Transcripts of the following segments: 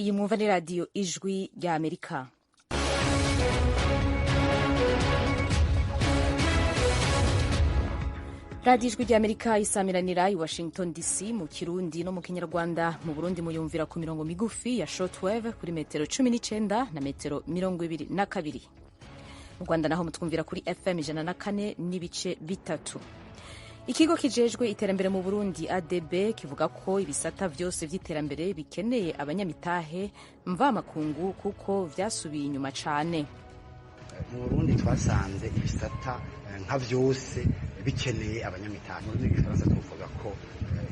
Iyi mwumva ni Radiyo Ijwi rya Amerika. Radiyo Ijwi rya Amerika isamiranira i Washington DC mu Kirundi no mu Kinyarwanda. Mu Burundi muyumvira ku mirongo migufi ya shortwave kuri metero 19 na metero 22. Mu Rwanda naho mutwumvira kuri FM 104.3. Ikigo kijejwe iterambere mu Burundi ADB kivuga ko ibisata vyose vy'iterambere bikeneye abanyamitahe mvamakungu kuko vyasubiye inyuma cane. Mu Burundi twasanze ibisata nka vyose bikeneye abanyamitahe. Mu rurimi rw'igifaransa tuvuga ko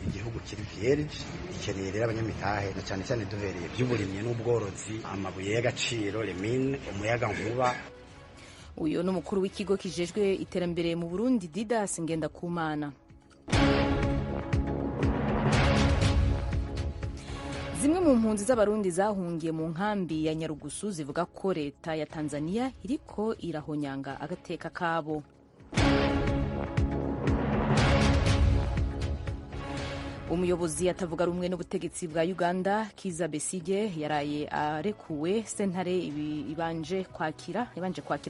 igihugu kiri vierge, gikeneye rero abanyamitahe, na cane cane duhereye vy'uburimyi n'ubworozi, amabuye y'agaciro, lemine, umuyaga nkuba. Uyu ni umukuru w'ikigo kijejwe iterambere mu Burundi, Didas Ngendakumana. Zimwe mu mpunzi z'Abarundi zahungiye mu nkambi ya Nyarugusu zivuga ko leta ya Tanzania iriko irahonyanga agateka kabo. Umuyobozi atavuga rumwe n'ubutegetsi bwa Uganda, Kiza Besige, yaraye arekuwe sentare ibanje kwakira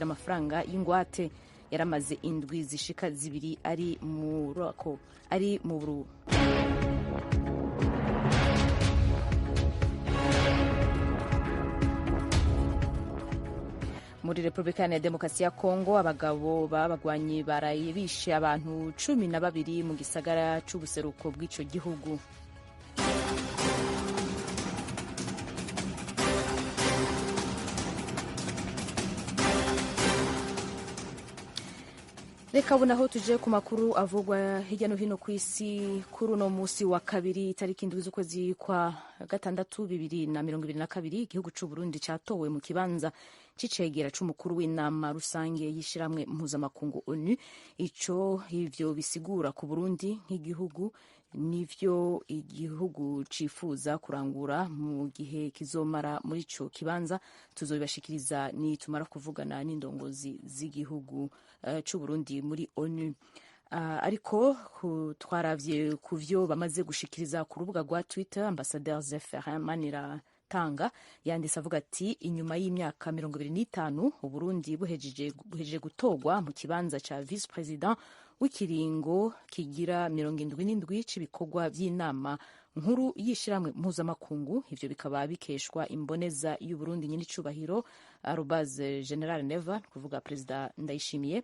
amafaranga y'ingwate. Yaramaze indwi zishika 2 ari mu rako ari mu buru. Muri Repubulika ya Demokarasi ya Kongo, abagabo b'abagwanyi baraye bishe abantu 12 mu gisagara c'ubuseruko bw'ico gihugu. Reka ubu naho tuje ku makuru avugwa hirya no hino ku isi kuri uno musi wa kabiri, itariki 7 z'ukwezi kwa gatandatu 2022. Igihugu c'u Burundi catowe mu kibanza c'icegera c'umukuru w'inama rusange y'ishirahamwe mpuzamakungu ONU. Ico ivyo bisigura ku Burundi nk'igihugu nivyo igihugu cifuza kurangura mu gihe kizomara muri ico kibanza, tuzobibashikiriza nitumara kuvugana n'indongozi z'igihugu c'u Burundi muri ONU. Ariko twaravye ku vyo bamaze gushikiriza ku rubuga rwa Twitter. Ambassadeur Zephyrin Maniratanga yanditse avuga ati: "Inyuma y'imyaka 25 Uburundi buhejeje gutorwa mu kibanza ca vice president w'ikiringo kigira 77 c'ibikorwa vy'inama nkuru y'ishirahamwe mpuzamakungu, ivyo bikaba bikeshwa imboneza y'Uburundi nyinicubahiro arobase General Neva, kuvuga Perezida Ndayishimiye,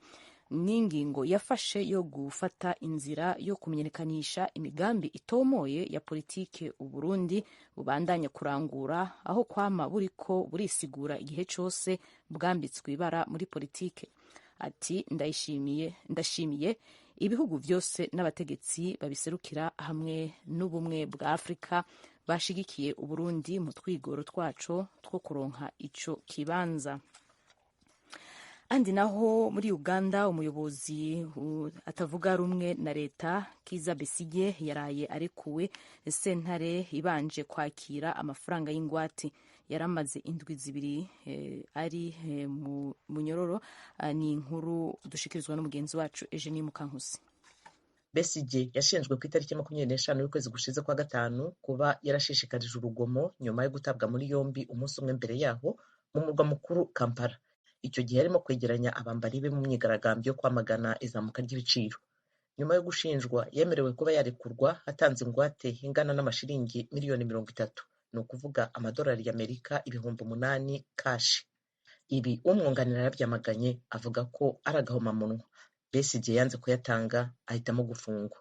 n'ingingo yafashe yo gufata inzira yo kumenyekanisha imigambi itomoye ya politike Uburundi bubandanya kurangura, aho kwama buriko burisigura igihe cose bwambitswe ibara muri politike." Ati: "Ndayishimiye, ndashimiye ibihugu vyose n'abategetsi babiserukira hamwe n'Ubumwe bwa Afrika bashigikiye Uburundi mu twigoro twaco two kuronka ico kibanza." Andi naho muri Uganda, umuyobozi atavuga rumwe na leta Kiza Besige yaraye arekuwe sentare ibanje kwakira amafaranga y'ingwate. Yaramaze indwi 2 ari mu munyororo. Ni inkuru dushikirizwa n'umugenzi wacu Eugenie Mukankusi. Besigye yashinjwe ku itariki 25 y'ukwezi gushize kwa gatanu kuba yarashishikarije urugomo nyuma yo gutabwa muri yombi umunsi umwe mbere yaho mu murwa mukuru Kampala. Icyo gihe arimo kwegeranya abambari be mu myigaragambyo yo kwamagana izamuka ry'ibiciro. Nyuma yo gushinjwa, yemerewe kuba yarekurwa atanze ingwate ingana n'amashiringi miliyoni 30, ni ukuvuga amadolari y'Amerika 8000 kashi. Ibi umwunganira yarabyamaganye, avuga ko ari agahomamunwa. Besigye yanze kuyatanga, ahitamo gufungwa.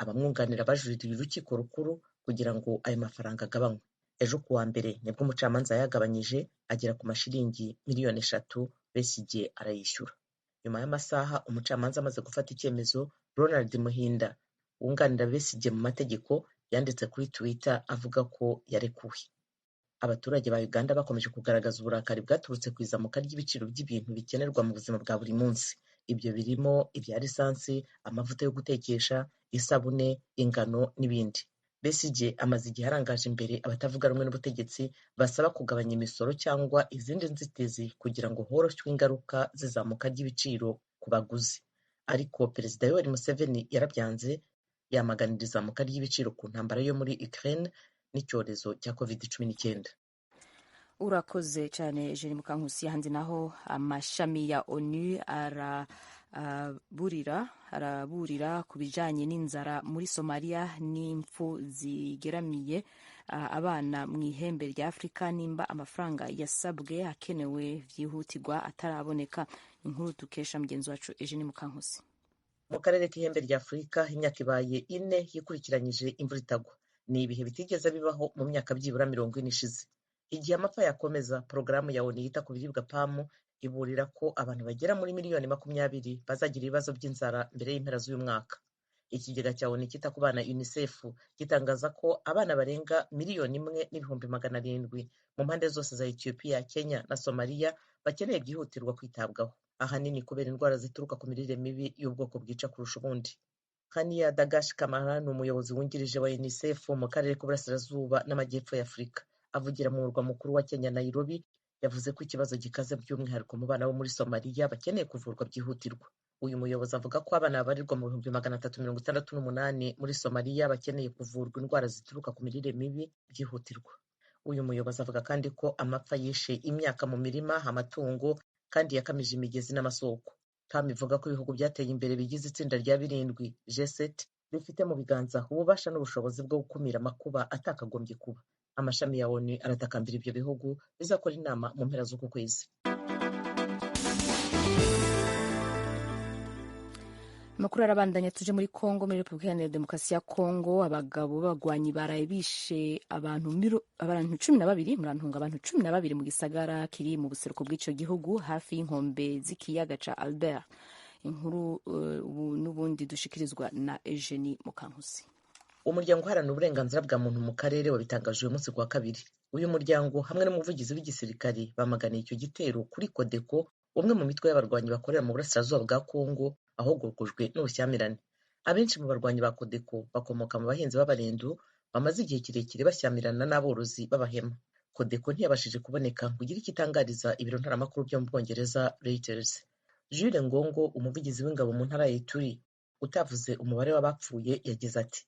Abamwunganira bajuririye urukiko rukuru kugira ngo ayo mafaranga agabanywe. Ejo kuwa mbere nibwo umucamanza yayagabanyije agera ku mashiringi miliyoni 3, Besigye arayishyura. Nyuma y'amasaha umucamanza amaze gufata icyemezo, Ronald Muhinda wunganira Besigye mu mategeko yanditse kuri Twitter avuga ko yarekuwe. Abaturage ba Uganda bakomeje kugaragaza uburakari bwaturutse ku izamuka ry'ibiciro by'ibintu bikenerwa mu buzima bwa buri munsi. Ibyo birimo ibya lisansi, amavuta yo gutekesha, isabune, ingano n'ibindi. Besigye amaze igihe arangaje imbere abatavuga rumwe n'ubutegetsi basaba kugabanya imisoro cyangwa izindi nzitizi kugira ngo horoshywe ingaruka z'izamuka ry'ibiciro ku baguzi, ariko Perezida Yoweri Museveni yarabyanze, yamaganira izamuka ry'ibiciro ku ntambara yo muri Ukraine n'icyorezo cya COVID-19. Urakoze cyane Jeri Mukankusi. Ahandi naho amashami ya ONU araburira ku bijanye n'inzara muri Somalia n'impfu zigeramiye abana mu ihembe rya Afurika nimba amafaranga yasabwe akenewe vyihutirwa ataraboneka. Inkuru dukesha mugenzi wacu Eugene Mukankusi. Mu karere k'ihembe rya Afurika imyaka ibaye 4 yikurikiranyije imvura itagwa. Ni ibihe bitigeze bibaho mu myaka byibura 40 ishize. Igihe amapfa yakomeza, porogaramu ya ONU yita ku biribwa PAM iburira ko abantu bagera muri miliyoni 20 bazagira ibibazo by'inzara mbere y'impera z'uyu mwaka. Ikigega cya ONU cyita ku bana UNICEF gitangaza ko abana barenga 1,700,000 mu mpande zose za Ethiopia, Kenya na Somalia bakeneye byihutirwa kwitabwaho, ahanini kubera indwara zituruka ku mirire mibi y'ubwoko bwica kurusha ubundi. Hania Dagash Kamara ni umuyobozi wungirije wa UNICEF mu karere k'Uburasirazuba n'Amajyepfo ya Afurika. Avugira mu murwa mukuru wa Kenya, Nairobi, yavuze ko ikibazo gikaze by'umwihariko mu bana bo muri Somalia bakeneye kuvurwa byihutirwa. Uyu muyobozi avuga ko abana babarirwa mu 368,000 muri Somalia bakeneye kuvurwa indwara zituruka ku mirire mibi byihutirwa. Uyu muyobozi avuga kandi ko amapfa yishe imyaka mu mirima, amatungo, kandi yakamije imigezi n'amasoko. PAM ivuga ko ibihugu byateye imbere bigize itsinda rya 7 G7 bifite mu biganza ububasha n'ubushobozi bwo gukumira amakuba atakagombye kuba. Amashami ya ONU aratakambira ibyo bihugu bizakora inama mu mpera z'uku kwezi. Amakuru arabandanya. Tuje muri Kongo, muri Repubulika Iharanira Demokarasi ya Kongo, abagabo b'abagwanyi baraye bishe abantu 12, murantunga, abantu 12 mu gisagara kiri mu buseruko bw'ico gihugu hafi y'inkombe z'ikiyaga ca Albert. Inkuru n'ubundi dushikirizwa na Eugenie Mukankusi. Umuryango uharanira uburenganzira bwa muntu mu karere wabitangaje uyu munsi kuwa kabiri. Uyu muryango hamwe n'umuvugizi w'igisirikari bamaganiye icyo gitero kuri Kodeko, umwe mu mitwe y'abarwanyi bakorera mu burasirazuba bwa Kongo ahogorokojwe n'ubushyamirane. Abenshi mu barwanyi ba Kodeko bakomoka mu bahinzi b'abarendu bamaze igihe kirekire bashyamirana n'aborozi b'abahema. Kodeko ntiyabashije kuboneka ngo igire icyo itangariza ibiro ntaramakuru byo mu Bwongereza Reuters. Jules Ngongo, umuvugizi w'ingabo mu ntara ya Ituri, utavuze umubare w'abapfuye, yagize ati: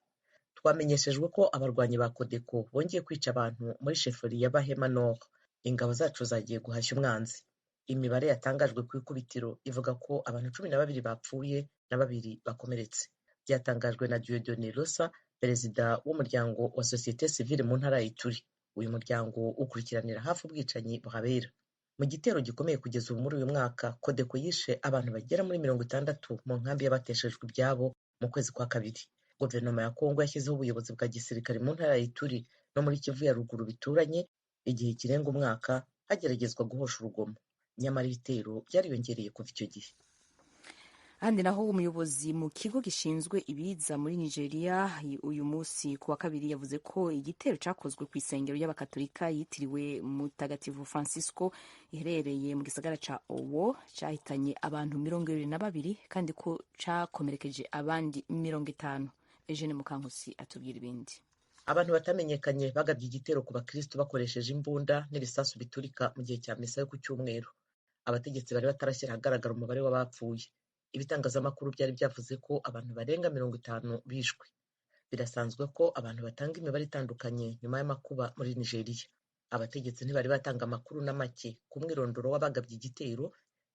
twamenyeshejwe ko abarwanyi ba Kodeko bongeye kwica abantu muri sheferi ya Bahema Nord. Ingabo zacu zagiye guhashya umwanzi. Imibare yatangajwe ku ikubitiro ivuga ko abantu 12 bapfuye na 2 bakomeretse. Byatangajwe na Dieudonné Losa, perezida w'umuryango wa sosiyete sivile mu ntara ya Ituri. Uyu muryango ukurikiranira hafi ubwicanyi buhabera. Mu gitero gikomeye kugeza ubu muri uyu mwaka, Kodeko yishe abantu bagera muri 60 mu nkambi y'abateshejwe ibyabo mu kwezi kwa kabiri. Guverinoma ya Kongo yashyizeho ubuyobozi bwa gisirikare mu ntara ya Ituri no muri Kivu ya ruguru bituranye igihe kirenga umwaka hageragezwa guhosha urugomo. Nyamara ibitero byariyongereye kuva icyo gihe. Ahandi naho umuyobozi mu kigo gishinzwe ibiza muri Nigeria uyu munsi ku wa kabiri yavuze ko igitero cyakozwe ku isengero y'Abakatolika yitiriwe Mutagatifu Francisco iherereye mu gisagara ca Owo cyahitanye abantu 22 kandi ko cyakomerekeje abandi 50. Eugene Mukankusi atubwira ibindi. Abantu batamenyekanye bagabye igitero ku bakristo bakoresheje imbunda n'ibisasu biturika mu gihe cya misa yo ku cyumweru. Abategetsi bari batarashyira ahagaragara umubare w'abapfuye. Ibitangazamakuru byari byavuze ko abantu barenga 50 bishwe. Birasanzwe ko abantu batanga imibare itandukanye nyuma y'amakuba muri Nigeria. Abategetsi ntibari batanga amakuru na make ku mwirondoro w'abagabye igitero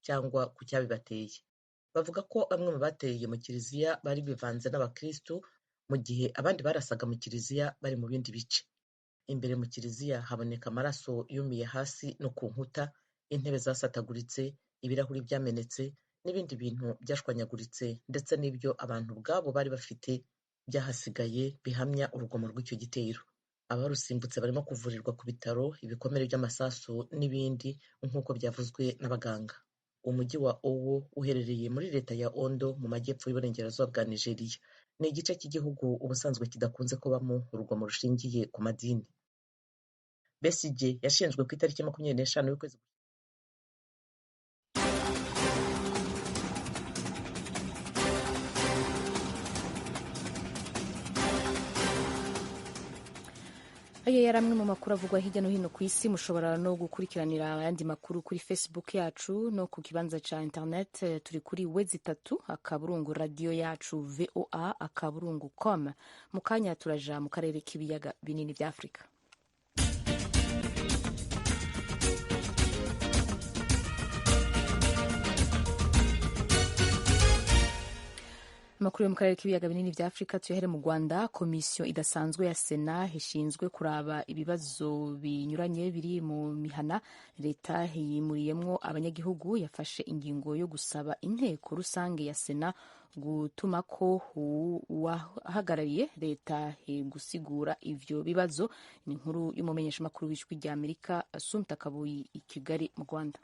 cyangwa ku cyabibateye. Bavuga ko bamwe mu bateye mu kiliziya bari bivanze n'abakristo, mu gihe abandi barasaga mu kiliziya bari mu bindi bice. Imbere mu kiliziya haboneka amaraso yumiye hasi no ku nkuta, intebe zasataguritse, ibirahuri byamenetse n'ibindi bintu byashwanyaguritse, ndetse n'ibyo abantu ubwabo bari bafite byahasigaye bihamya urugomo rw'icyo gitero. Abarusimbutse barimo kuvurirwa ku bitaro ibikomere by'amasasu n'ibindi, nk'uko byavuzwe n'abaganga. Umujyi wa Owo uherereye muri leta ya Ondo mu majyepfo y'uburengerazuba bwa Nigeria. Ni igice cy'igihugu ubusanzwe kidakunze kubamo urugomo rushingiye ku madini. Besigye yashinjwe ku itariki 25 y'ukwezi. Ayo yari amwe mu makuru avugwa hirya no hino ku isi. Mushobora no gukurikiranira ayandi makuru kuri Facebook yacu no ku kibanza ca internet. Turi kuri www.radio yacu voa.com. Mu kanya turaja mu karere k'ibiyaga binini vya Afurika. Amakuru yo mu karere k'ibiyaga binini vya Afurika tuyahere mu Rwanda. Komisiyo idasanzwe ya Sena ishinzwe kuraba ibibazo binyuranye biri mu mihana leta yimuriyemwo abanyagihugu yafashe ingingo yo gusaba inteko rusange ya Sena gutuma ko uwahagarariye leta gusigura ivyo bibazo. Ni inkuru y'umumenyeshamakuru w'Ijwi rya Amerika Assumpta Kabuyi i Kigali mu Rwanda.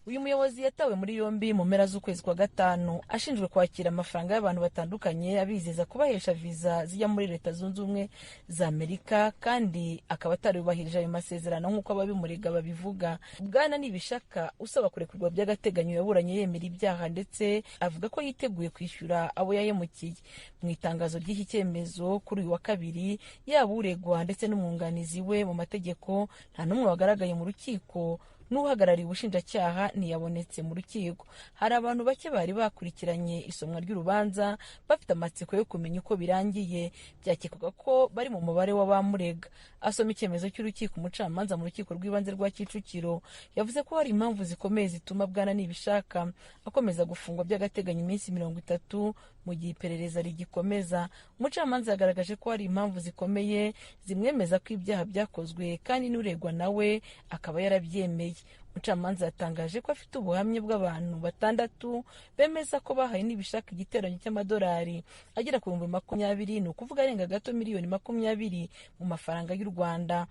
Uyu muyobozi yatawe muri yombi mu mpera z'ukwezi kwa gatanu ashinjwe kwakira amafaranga y'abantu batandukanye abizeza kubahesha viza zijya muri Leta Zunze Ubumwe za Amerika, kandi akaba atarubahirije ayo masezerano nk'uko ababimurega babivuga. Bwana Nibishaka usaba kurekurwa by'agateganyo yaburanye yemera ibyaha ndetse avuga ko yiteguye kwishyura abo yahemukiye. Mu itangazo ry'iki cyemezo kuri uyu wa kabiri, yaba uregwa ndetse n'umwunganizi we mu mategeko nta n'umwe wagaragaye mu rukiko, n'uhagarariye ubushinjacyaha ntiyabonetse mu rukiko. Hari abantu bake bari bakurikiranye isomwa ry'urubanza bafite amatsiko yo kumenya uko birangiye, byakekwaga ko bari mu mubare w'abamurega. Asoma icyemezo cy'urukiko, umucamanza mu rukiko rw'ibanze rwa Kicukiro yavuze ko hari impamvu zikomeye zituma Bwana Nibishaka akomeza gufungwa by'agateganyo iminsi 30 mu gihe iperereza rigikomeza. Umucamanza yagaragaje ko hari impamvu zikomeye zimwemeza ko ibyaha byakozwe kandi n'uregwa nawe akaba yarabyemeye. Umucamanza yatangaje ko afite ubuhamya bw'abantu 6 bemeza ko bahaye Nibishaka igiteranyo cy'amadolari agera ku 20,000, ni ukuvuga arenga gato miliyoni 20 mu mafaranga y'u Rwanda.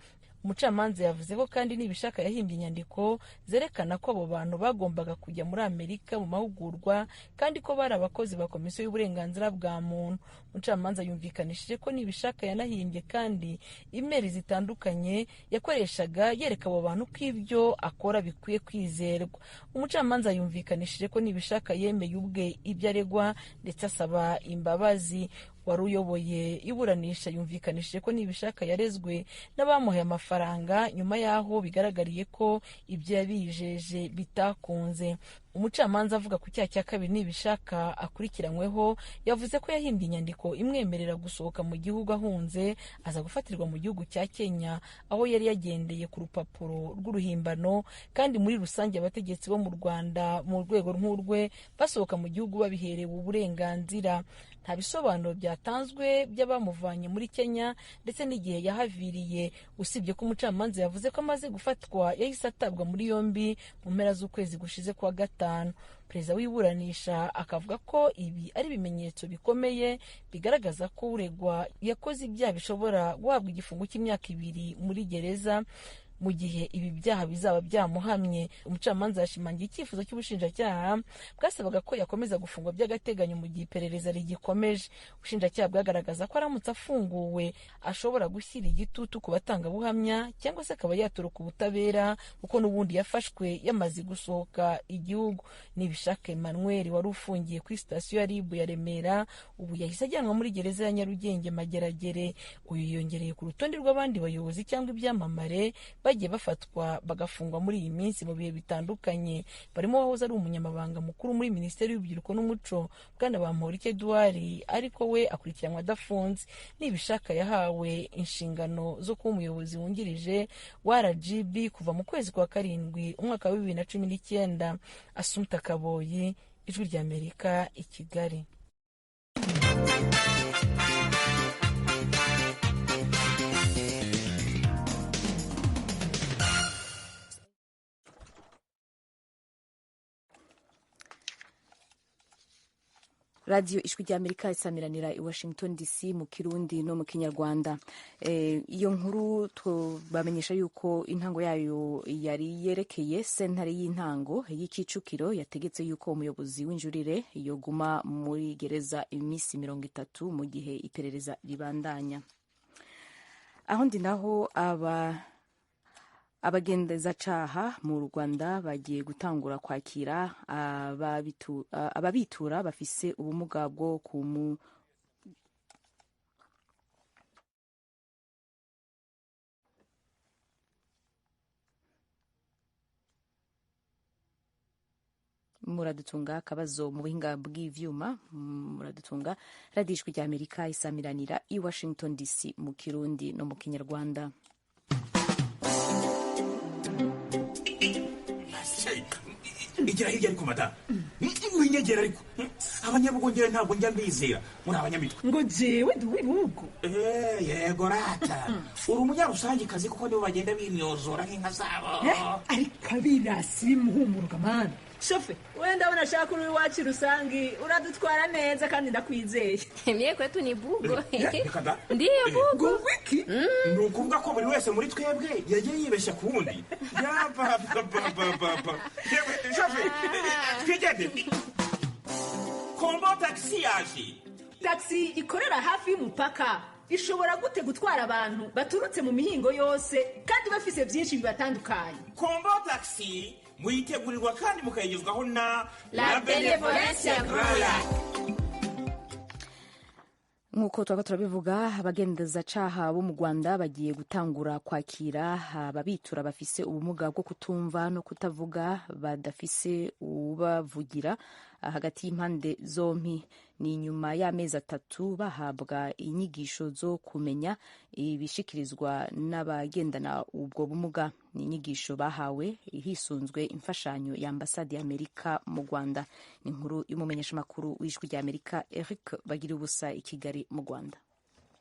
Umucamanza yavuze ko kandi Nibishaka yahimbye inyandiko zerekana ko abo bantu bagombaga kujya muri Amerika mu mahugurwa kandi ko bari abakozi ba Komisiyo y'Uburenganzira bwa Muntu. Umucamanza yumvikanishije ko Nibishaka yanahimbye kandi imeri zitandukanye yakoreshaga yereka abo bantu ko ibyo akora bikwiye kwizerwa. Umucamanza yumvikanishije ko Nibishaka yemeye ubwe ibyo aregwa ndetse asaba imbabazi. Wari uyoboye iburanisha yumvikanishije ko Nibishaka yarezwe n'abamuhaye amafaranga nyuma y'aho bigaragariye ko ibyo yabijeje bitakunze. Umucamanza avuga ku cyaha cya kabiri Nibishaka akurikiranyweho, yavuze ko yahimbye inyandiko imwemerera gusohoka mu gihugu ahunze, aza gufatirwa mu gihugu cya Kenya aho yari yagendeye ku rupapuro rw'uruhimbano, kandi muri rusange abategetsi bo mu Rwanda mu rwego nk'urwe basohoka mu gihugu babiherewe uburenganzira. Nta bisobanuro byatanzwe by'abamuvanye muri Kenya ndetse n'igihe yahaviriye, usibye ko umucamanza yavuze ko amaze gufatwa yahise atabwa muri yombi mu mpera z'ukwezi gushize kwa gatanu. Perezida w'iburanisha akavuga ko ibi ari ibimenyetso bikomeye bigaragaza ko uregwa yakoze ibyaha bishobora guhabwa igifungo cy'imyaka 2 muri gereza mu gihe ibi byaha bizaba byamuhamye. Umucamanza yashimangiye icyifuzo cy'ubushinjacyaha bwasabaga ko yakomeza gufungwa by'agateganyo mu gihe iperereza rigikomeje. Ubushinjacyaha bwagaragaza ko aramutse afunguwe ashobora gushyira igitutu ku batangabuhamya cyangwa se akaba yatoroka ubutabera, kuko n'ubundi yafashwe yamaze gusohoka igihugu. Nibishaka Emmanuel wari ufungiye kuri sitasiyo ya RIB ya Remera ubu yahise ajyanwa muri gereza ya Nyarugenge Mageragere. Uyu yiyongereye ku rutonde rw'abandi bayobozi cyangwa ibyamamare bagiye bafatwa bagafungwa muri iyi minsi mu bihe bitandukanye, barimo wahoze ari umunyamabanga mukuru muri Minisiteri y'Urubyiruko n'Umuco Bwana Bamporiki Edouard, ariko we akurikiranwa adafunze. Nibishaka yahawe inshingano zo kuba umuyobozi wungirije wa RGB kuva mu kwezi kwa 7 umwaka wa 2019. Assumpta Kaboyi, Ijwi ry'Amerika i Kigali. Radiyo Ijwi ry'Amerika isamiranira i Washington DC mu Kirundi no mu Kinyarwanda. Iyo nkuru tubamenyesha yuko intango yayo yari yerekeye sentare y'intango y'Ikicukiro yategetse yuko umuyobozi w'injurire yoguma muri gereza iminsi 30 mu gihe iperereza ribandanya. Aho ndi naho abagendezacaha mu Rwanda bagiye gutangura kwakira ababitura bafise ubumuga bwo kumu muradutunga akabazo mu buhinga bw'ivyuma muradutunga. Radiyo Ijwi ry'Amerika isamiranira i Washington DC mu Kirundi no mu Kinyarwanda. Igira hirya ariko madamu. Winyegera ariko. Abanyabugongera ntabwo njya mbizera. Muri abanyamitwe. Ngo jewe ndi uw'ibihugu. Yego rata. Uri umunyarusangikazi kuko nibo bagenda bimyozora nk'inka zabo. Ariko abirasi bimuhumuruka mana. Shofe, wenda unashaka uri iwacu rusangi uradutwara neza kandi ndakwizeye. Mie kwetu ni bugo. Ndiyo bugo. Wiki? Ni ukuvuga ko buri wese muri twebwe yagiye yibeshya ku wundi. Yabababababa. Shofe, twigende. Kombo taxi yaje. Taxi ikorera hafi y'umupaka ishobora gute gutwara abantu baturutse mu mihingo yose kandi bafise byinshi bibatandukanye? Kombo taxi muyitegurirwa kandi mukayigezwaho na La Benevolencia Groya. Nk'uko twaba turabivuga, abagendezacaha bo mu Rwanda bagiye gutangura kwakira ababitura bafise ubumuga bwo kutumva no kutavuga badafise ubavugira hagati y'impande zompi. Ni nyuma y'amezi 3 bahabwa inyigisho zo kumenya ibishikirizwa n'abagendana ubwo bumuga. Ni inyigisho bahawe hisunzwe imfashanyo ya ambasade y'Amerika mu Rwanda. Ni inkuru y'umumenyeshamakuru w'Ijwi ry'Amerika Eric Bagiriubusa i Kigali mu Rwanda.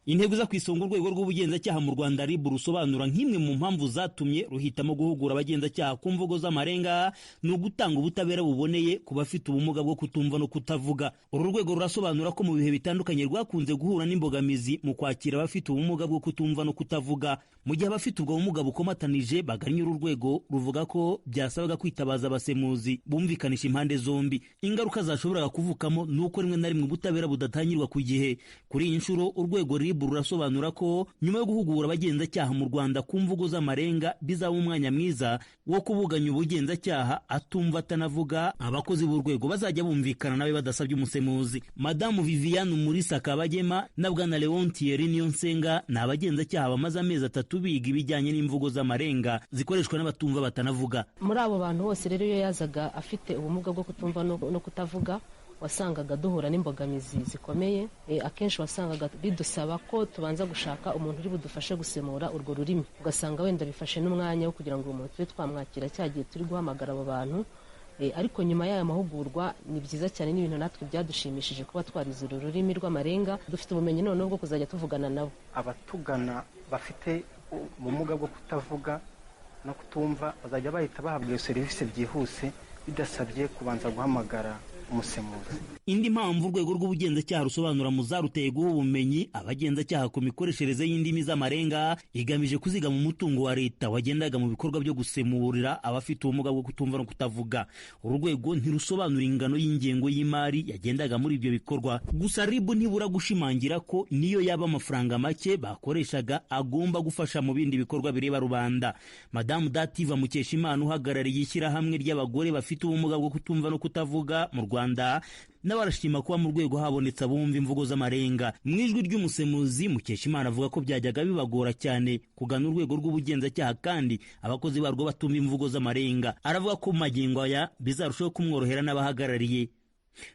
Intego iza ku isonga urwego rw'ubugenzacyaha mu Rwanda RIB rusobanura nk'imwe mu mpamvu zatumye ruhitamo guhugura abagenzacyaha ku mvugo z'amarenga ni ugutanga ubutabera buboneye ku bafite ubumuga bwo kutumva no kutavuga. Uru rwego rurasobanura ko mu bihe bitandukanye rwakunze guhura n'imbogamizi mu kwakira abafite ubumuga bwo kutumva no kutavuga. Mu gihe abafite ubwo bumuga bukomatanije bagannye uru rwego, ruvuga ko byasabaga kwitabaza abasemuzi bumvikanisha impande zombi. Ingaruka zashoboraga kuvukamo ni uko rimwe na rimwe ubutabera budatangirwa ku gihe. Kuri iyi nshuro urwego RIB rurasobanura ko nyuma yo guhugura abagenzacyaha mu Rwanda ku mvugo z'amarenga bizaba umwanya mwiza wo kubuganya ubugenzacyaha atumva atanavuga, abakozi b'urwego bazajya bumvikana nawe badasabye umusemuzi. Madamu Viviane Umulisa Kabagema na Bwana Leon Thierry Niyonsenga ni abagenzacyaha bamaze amezi 3 biga ibijyanye n'imvugo z'amarenga zikoreshwa n'abatumva batanavuga. Muri abo bantu bose rero iyo yazaga afite ubumuga bwo kutumva no kutavuga, wasangaga duhura n'imbogamizi zikomeye. Akenshi wasangaga bidusaba ko tubanza gushaka umuntu uri budufashe gusemura urwo rurimi, ugasanga wenda bifashe n'umwanya wo kugira ngo uwo muntu tube twamwakira cya gihe turi guhamagara abo bantu. Ariko nyuma y'aya mahugurwa ni byiza cyane, n'ibintu natwe byadushimishije kuba twarize uru rurimi rw'amarenga, dufite ubumenyi noneho bwo kuzajya tuvugana nabo. Abatugana bafite ubumuga bwo kutavuga no kutumva bazajya bahita bahabwa iyo serivisi byihuse bidasabye kubanza guhamagara umusemuzi. Indi mpamvu urwego rw'ubugenzacyaha rusobanura mu zaruteye guha ubumenyi abagenzacyaha ku mikoreshereze y'indimi z'amarenga igamije kuzigama umutungo wa leta wagendaga mu bikorwa byo gusemurira abafite ubumuga bwo kutumva no kutavuga. Uru rwego ntirusobanura ingano y'ingengo y'imari yagendaga muri ibyo bikorwa. Gusa RIB ntibura gushimangira ko niyo yaba amafaranga make bakoreshaga agomba gufasha mu bindi bikorwa bireba rubanda. Madamu Dativa Mukeshimana uhagarariye ishyirahamwe ry'abagore bafite ubumuga bwo kutumva no kutavuga mu Rwanda n'abarashima kuba mu rwego habonetse abumva imvugo z'amarenga. Mu ijwi ry'umusemuzi Mukeshimana avuga ko byajyaga bibagora cyane kugana urwego rw'ubugenzacyaha kandi abakozi barwo batumva imvugo z'amarenga. Aravuga ko magingo aya bizarushaho kumworohera n'abahagarariye.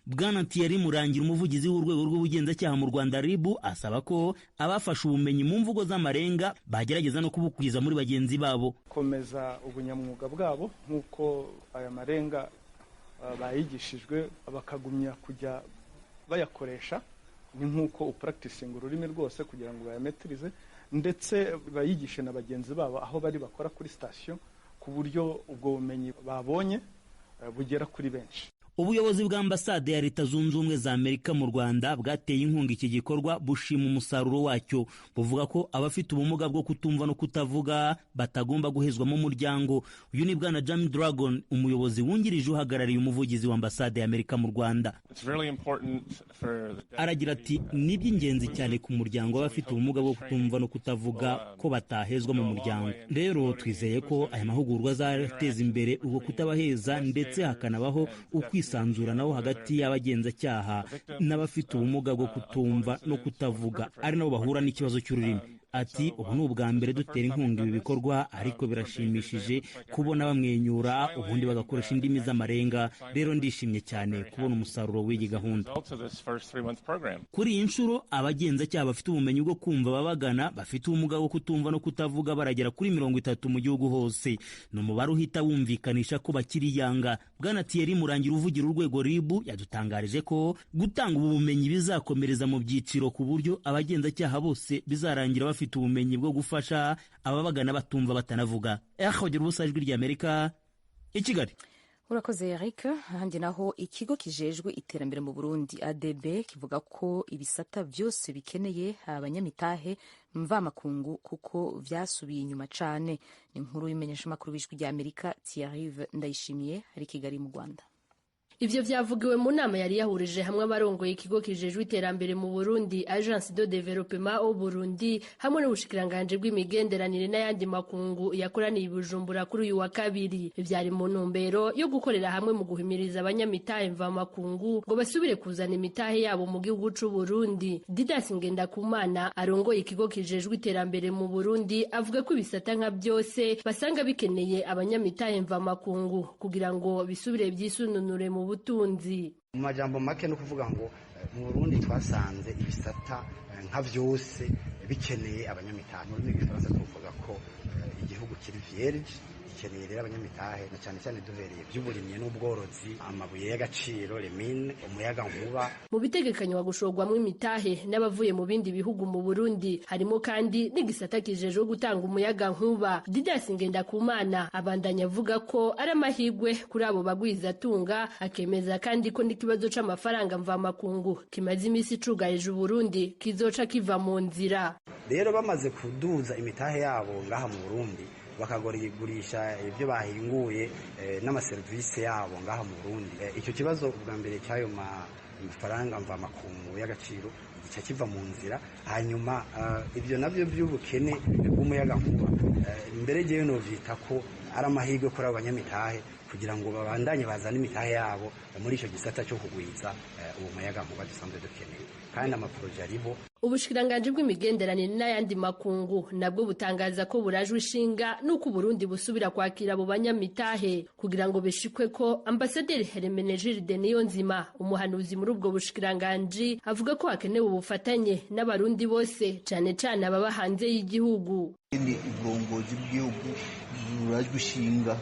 Bwana Thierry Murangira, umuvugizi w'urwego rw'ubugenzacyaha mu Rwanda RIB, asaba ko abafashe ubumenyi mu mvugo z'amarenga bagerageza no kubukwiza muri bagenzi babo, komeza ubunyamwuga bwabo nk'uko aya marenga bayigishijwe bakagumya kujya bayakoresha. Ni nk'uko upracticing ururimi rwose kugira ngo bayametirize, ndetse bayigishe na bagenzi babo aho bari bakora kuri station, ku buryo ubwo bumenyi babonye bugera kuri benshi. Ubuyobozi bwa ambasade ya Leta Zunze Ubumwe za Amerika mu Rwanda bwateye inkunga iki gikorwa, bushima umusaruro wacyo, buvuga ko abafite ubumuga bwo kutumva no kutavuga batagomba guhezwa mu muryango. Uyu ni Bwana Jamie Dragon, umuyobozi wungirije uhagarariye umuvugizi wa ambasade ya Amerika mu Rwanda. Aragira ati ni iby'ingenzi cyane ku muryango w'abafite ubumuga bwo kutumva no kutavuga ko batahezwa mu muryango. Rero twizeye ko aya mahugurwa azateza imbere ubwo kutabaheza, ndetse hakanabaho ukwisanzura naho hagati y'abagenzacyaha n'abafite ubumuga bwo kutumva no kutavuga, ari nabo bahura n'ikibazo cy'ururimi. Ati ubu ni ubwa mbere dutera inkunga ibi bikorwa, ariko birashimishije kubona bamwenyura ubundi bagakoresha indimi z'amarenga. Rero ndishimye cyane kubona umusaruro w'iyi gahunda. Kuri iyi nshuro abagenzacyaha bafite ubumenyi bwo kumva ababagana bafite ubumuga bwo kutumva no kutavuga baragera kuri 30 mu gihugu hose. Ni umubare uhita wumvikanisha ko bakiri yanga. Bwana Thierry Murangira uvugira urwego RIB yadutangarije ko gutanga ubu bumenyi bizakomereza mu byiciro ku buryo abagenzacyaha bose bizarangira bafite ubumenyi bwo gufasha ababagana batumva batanavuga. Eho ubusa, Ijwi ry'Amerika i Kigali. Urakoze Eric. Ahandi naho ikigo kijejwe iterambere mu Burundi ADB kivuga ko ibisata byose bikeneye abanyamitahe mvamakungu kuko vyasubiye inyuma cane. Ni inkuru y'imenyeshamakuru w'Ijwi ry'Amerika Thierry Ndayishimiye ari Kigali mu Rwanda. Ivyo vyavugiwe mu nama yari yahurije hamwe abarongoye ikigo kijejwe iterambere mu Burundi Agence de Développement au Burundi hamwe n'ubushikiranganje bw'imigenderanire n'ayandi makungu yakoraniye i Bujumbura kuri uyu wa kabiri. Vyari mu ntumbero yo gukorera hamwe mu guhimiriza abanyamitahe mvamakungu ngo basubire kuzana imitahe yabo mu gihugu c'u Burundi. Didas Ngendakumana arongoye ikigo kijejwe iterambere mu Burundi avuga ko ibisata nka byose basanga bikeneye abanyamitahe mvamakungu kugira ngo bisubire vyisununure mu butunzi. Mu majambo make no kuvuga ngo mu Burundi twasanze ibisata nka vyose bikeneye abanyamitahe. Mu rurimi rw'igifaransa tuvuga ko igihugu kiri vierge, gikeneye rero abanyamitahe, na cyane cyane duhereye by'uburimyi n'ubworozi, amabuye y'agaciro, remine, umuyaga nkuba. Mu bitegekanywa gushorwamwo imitahe n'abavuye mu bindi bihugu mu Burundi harimo kandi n'igisata kijejwe gutanga umuyaga nkuba. Didas Ngendakumana abandanya avuga ko ari amahirwe kuri abo bagwizatunga, akemeza kandi ko n'ikibazo c'amafaranga mvamakungu kimaze imisi icugarije Uburundi kizoca kiva mu nzira. Rero bamaze kuduza imitahe yabo ngaha mu Burundi, bakagurisha ibyo bahinguye n'amaserivisi yabo ngaha mu Burundi, icyo kibazo ubwa mbere cy'ayo mafaranga mvamakungu y'agaciro gica kiva mu nzira. Hanyuma ibyo nabyo by'ubukene bw'umuyagankuba, mbere jewe novyita ko ari amahirwe kuri abo banyamitahe kugira ngo babandanye bazane imitahe yabo muri icyo gisata cyo kugwiza uwo muyagankuba dusanzwe dukeneye, kandi amaporoje ariho. Ubushikiranganji bw'imigenderanire n'ayandi makungu nabwo butangaza ko burajwe ishinga n'uko Uburundi busubira kwakira abo banyamitahe kugira ngo bishikwe ko. Ambasaderi Hermenegilde Niyonzima, umuhanuzi muri ubwo bushikiranganji, avuga ko hakenewe ubufatanye n'abarundi bose, cane cane ababa hanze y'igihugu. Ni uburongozi bw'igihugu burajwe ishinga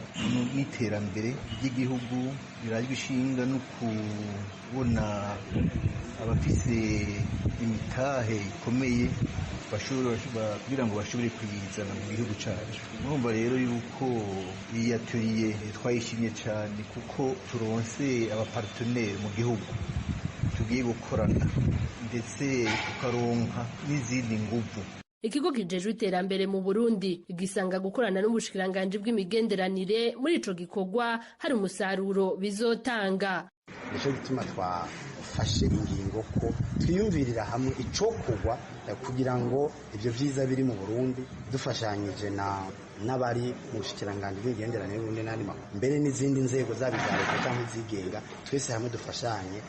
n'iterambere ry'igihugu, birajwe ishinga no kubona abafise imitahe ikomeye kugira ngo bashobore kuyizana mu gihugu cyacu. Murumva rero yuko iyi atelier twayishimye cyane kuko turonse abaparteneri mu gihugu tugiye gukorana, ndetse tukaronka n'izindi nguvu. Ikigo kijejwe iterambere mu Burundi gisanga gukorana n'ubushikiranganji bw'imigenderanire muri ico gikorwa hari umusaruro bizotanga. Nico gituma twafashe ingingo ko twiyumvirira hamwe icokorwa kugira ngo ivyo vyiza biri mu Burundi, dufashanyije na n'abari mu bushikiranganji bw'imigenderanire y'Uburundi n'andi makuru, mbere n'izindi nzego zaba iza leta cyangwa izigenga, twese hamwe dufashanye,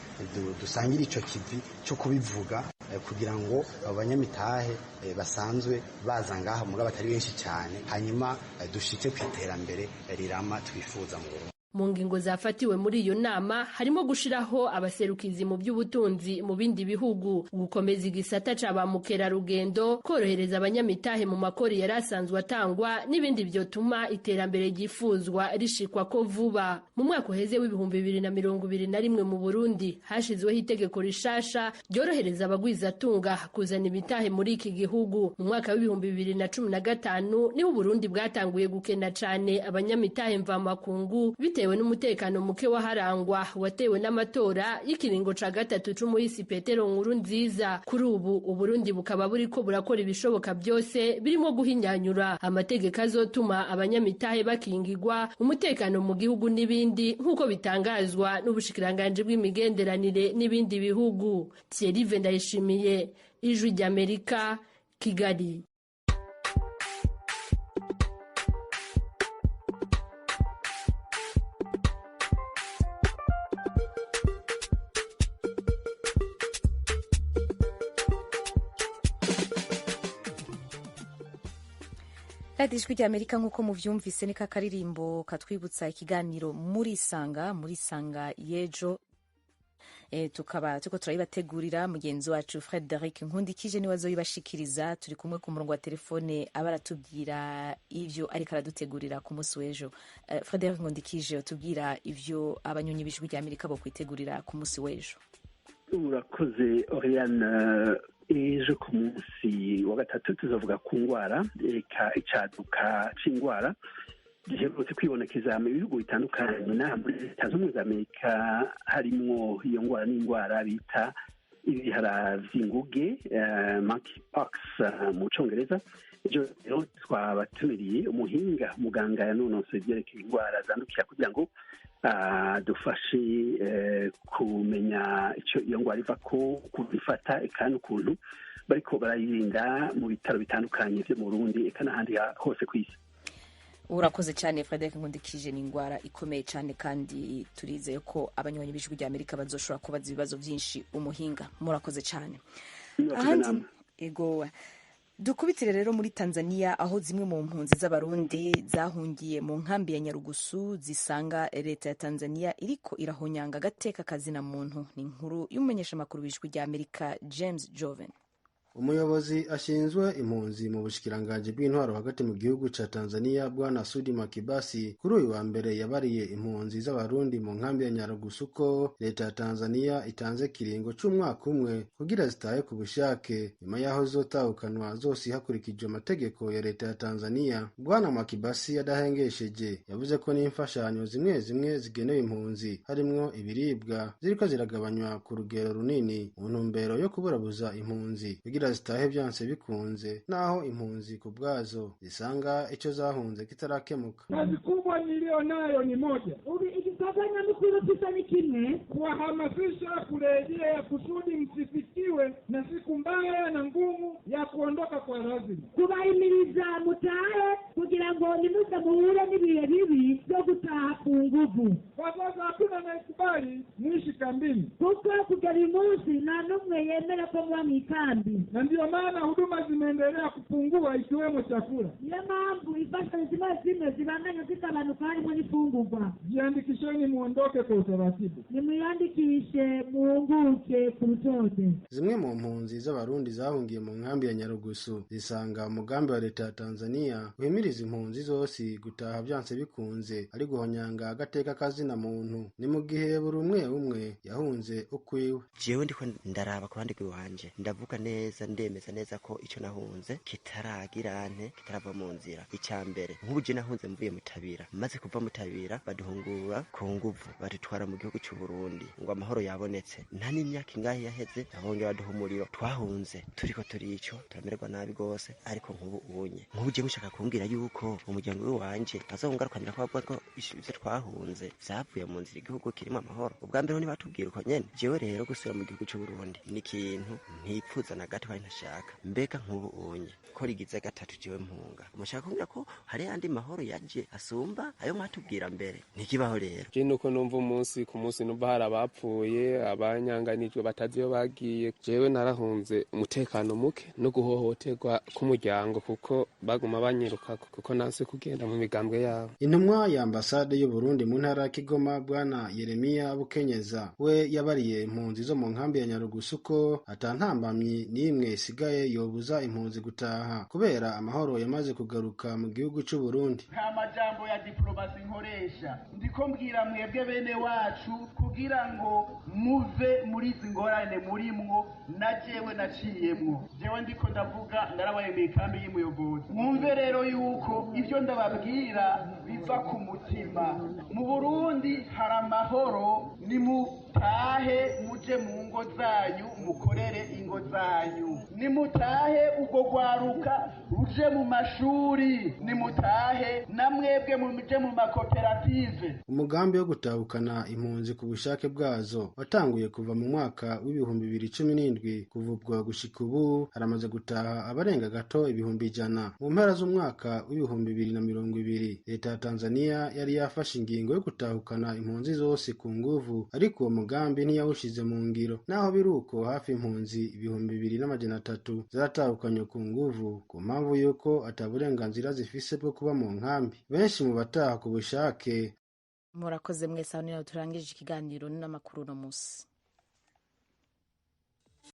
dusangire ico kivi cyo kubivuga kugira ngo abanyamitahe basanzwe baza ngaha mugabo batari benshi cyane, hanyuma dushike ku iterambere rirama twifuza mu Burundi. Mu ngingo zafatiwe muri iyo nama harimo gushiraho abaserukizi mu by'ubutunzi mu bindi bihugu, gukomeza igisata ca ba mukerarugendo, korohereza abanyamitahe mu makori yari asanzwe atangwa, n'ibindi vyotuma iterambere ryifuzwa rishikwa ko vuba. Mu mwaka uheze w'2021 mu Burundi hashizweho itegeko rishasha ryorohereza abagwizatunga kuzana imitahe muri iki gihugu. Mu mwaka w'2015 niho Uburundi bwatanguye gukena cane abanyamitahe mvamakungu bitewe n'umutekano muke waharangwa watewe n'amatora y'ikiringo ca gatatu c'umuhisi Petero Nkurunziza. Kuri ubu Uburundi bukaba buriko burakora ibishoboka byose birimo guhinyanyura amategeko azotuma abanyamitahe bakingigwa, umutekano mu gihugu n'ibindi, nk'uko bitangazwa n'ubushikiranganji bw'imigenderanire n'ibindi bihugu. Thierry Ndayishimiye, Ijwi ry'Amerika, Kigali. Radiyo Ijwi ry'Amerika, nk'uko muvyumvise, ni kakaririmbo katwibutsa ikiganiro Murisanga. Murisanga y'ejo tukaba turiko turayibategurira. Mugenzi wacu Frederic Nkundikije niwe azoyibashikiriza. Turi kumwe ku murongo wa telefone, aba aratubwira ivyo ariko aradutegurira ku munsi w'ejo. Frederic Nkundikije, utubwira ivyo abanyonyi b'Ijwi ry'Amerika bokwitegurira ku munsi w'ejo. Urakoze, Oriane. Ejo ku munsi wa gatatu tuzavuga ku ndwara, reka icaduka c'indwara giherutse kwibonekeza mu bihugu bitandukanye n'aha muri Leta Zunze Ubumwe za Amerika harimwo. Iyo ndwara n'indwara bita ibihara vy'inguge, monkeypox mu Congereza. Ejo rero twabatumiriye umuhinga, muganga yanonosoye ivyerekeye indwara zandukira, kugira ngo dufashe kumenya icyo iyo ndwara iva ko, ukuntu ifata, eka n'ukuntu bariko barayirinda mu bitaro bitandukanye vyo mu Burundi, eka n'ahandi hose ku isi. Urakoze cyane, Frederic Nkundikije. Ni indwara ikomeye cyane, kandi turizeye ko abanywanyi b'Ijwi rya Amerika bazoshobora kubaza ibibazo byinshi umuhinga. Murakoze cyane. Ahandi ego, dukubitire rero muri Tanzania, aho zimwe mu mpunzi z'Abarundi zahungiye mu nkambi ya Nyarugusu zisanga leta ya Tanzania iriko irahonyanga agateka kazina muntu. Ni inkuru y'umumenyeshamakuru w'Ijwi rya Amerika, James Joven. Umuyobozi ashinzwe impunzi mu bushikiranganji bw'intwaro hagati mu gihugu ca Tanzania, Bwana Sudi Makibasi, kuri uyu wa mbere yabariye impunzi z'Abarundi mu nkambi ya Nyarugusu ko leta ya Tanzania itanze kiringo c'umwaka umwe kugira zitahe ku bushake, nyuma y'aho zizotahukanwa zose hakurikijwe amategeko ya leta ya Tanzania. Bwana Makibasi adahengesheje yavuze ko n'imfashanyo zimwe zimwe zigenewe impunzi, harimwo ibiribwa, ziriko ziragabanywa ku rugero runini mu ntumbero yo kuburabuza impunzi kugira zitahe byanse bikunze, naho impunzi ku bwazo zisanga icyo zahunze kitarakemuka. Kazi kubwa niliyo nayo ni moja, igikorwa nyamukuru kisa ni kimwe, kuwahamasisha kurejea kusudi msifikiwe na siku mbaya na ngumu ya kuondoka kwa lazima, kubahimiriza mutahe kugira ngo nimuze muhure n'ibihe bibi byo gutaha ku nguvu. Kwa sasa hakuna anayekubali muishi kambini, kuko kugera uyu munsi nta n'umwe yemera ko muba mu ikambi, na ndiyo maana huduma zimeendelea kupungua ikiwemo chakula. Niyo mpamvu imfashanyo zimwe zimwe zibandanya zigabanuka, harimo n'imfungurwa. Jiandikisheni muondoke kwa utaratibu, nimwiyandikishe muhunguke ku rutonde. Zimwe mu mpunzi z'Abarundi zahungiye mu nkambi ya Nyarugusu zisanga umugambi wa leta ya Tanzania uhimiriza impunzi zose gutaha byanse bikunze ari guhonyanga agateka kazina muntu. Ni mu gihe buri umwe umwe yahunze ukwiwe. Jewe ndiko ndaraba ku ruhande rw'iwanje, ndavuga neza, ndemeza neza ko icyo nahunze kitaragirante, kitarava mu nzira. Icya mbere, nk'ubu je nahunze mvuye Mutabira. Maze kuva Mutabira, baduhungura ku nguvu, badutwara mu gihugu cy'u Burundi ngo amahoro yabonetse. Nta n'imyaka ingahe yaheze, abongera baduha umuriro. Twahunze turiko turico, turamererwa nabi gose. Ariko nk'ubu unye, nk'ubu je mushaka kumbwira yuko umuryango w'iwanje azongarukanira ko bavuga ko ivyo twahunze vyavuye mu nzira, igihugu kirimo amahoro. Ubwa mbere ntibatubwira uko nyene. Jewe rero gusubira mu gihugu cy'u Burundi ni ikintu ntipfuza na gato kandi ntashaka. Mbega nk'ubu unye ko rigize gatatu jewe mpunga, mushaka kumbwira ko hari andi mahoro yaje asumba ayo mwatubwira mbere? Ntikibaho rero. Je nuko numva umunsi ku munsi numva hari abapfuye, abanyanganijwe, batazi iyo bagiye. Jewe narahunze umutekano muke no guhohoterwa k'umuryango, kuko baguma banyiruka kuko nanse kugenda mu migambwe yabo. Intumwa ya ambasade y'u Burundi mu ntara ya Kigoma, Bwana Yeremiya Bukenyeza, we yabariye impunzi zo mu nkambi ya Nyarugusu ko ata ntambamyi n'imwe isigaye yobuza impunzi gutaha, kubera amahoro yamaze kugaruka mu gihugu cy'u Burundi. Nta majambo ya diplomasi nkoresha, ndiko mbwira mwebwe bene wacu kugira ngo muve muri izi ngorane murimwo na jewe naciyemwo. Jewe ndiko ndavuga narabaye mu ikambi y'umuyobozi. Mwumve rero yuko ivyo ndababwira biva ku mutima. Mu Burundi hari amahoro, nimutahe muje mu ngo zanyu, mukorere ingo zanyu. Nimutahe ubwo rwaruka ruje mu mashuri, nimutahe namwebwe muje mu makoperative. Umugambi wo gutahukana impunzi ku bushake bwazo watanguye kuva mu mwaka w'2017. Kuva ubwo gushika ubu haramaze gutaha abarenga gato 100,000. Mu mpera z'umwaka w'2020 leta ya Tanzania yari yafashe ingingo yo gutahukana impunzi zose ku nguvu, ariko uwo mugambi mugambi ntiyawushize mu ngiro. Naho biruko, hafi impunzi 2300 zaratahukanywe ku nguvu ku mpamvu y'uko ata burenganzira zifise bwo kuba mu nkambi. Benshi mu bataha ku bushake. Murakoze mwese, aho ni naho turangije ikiganiro n'amakuru uno munsi.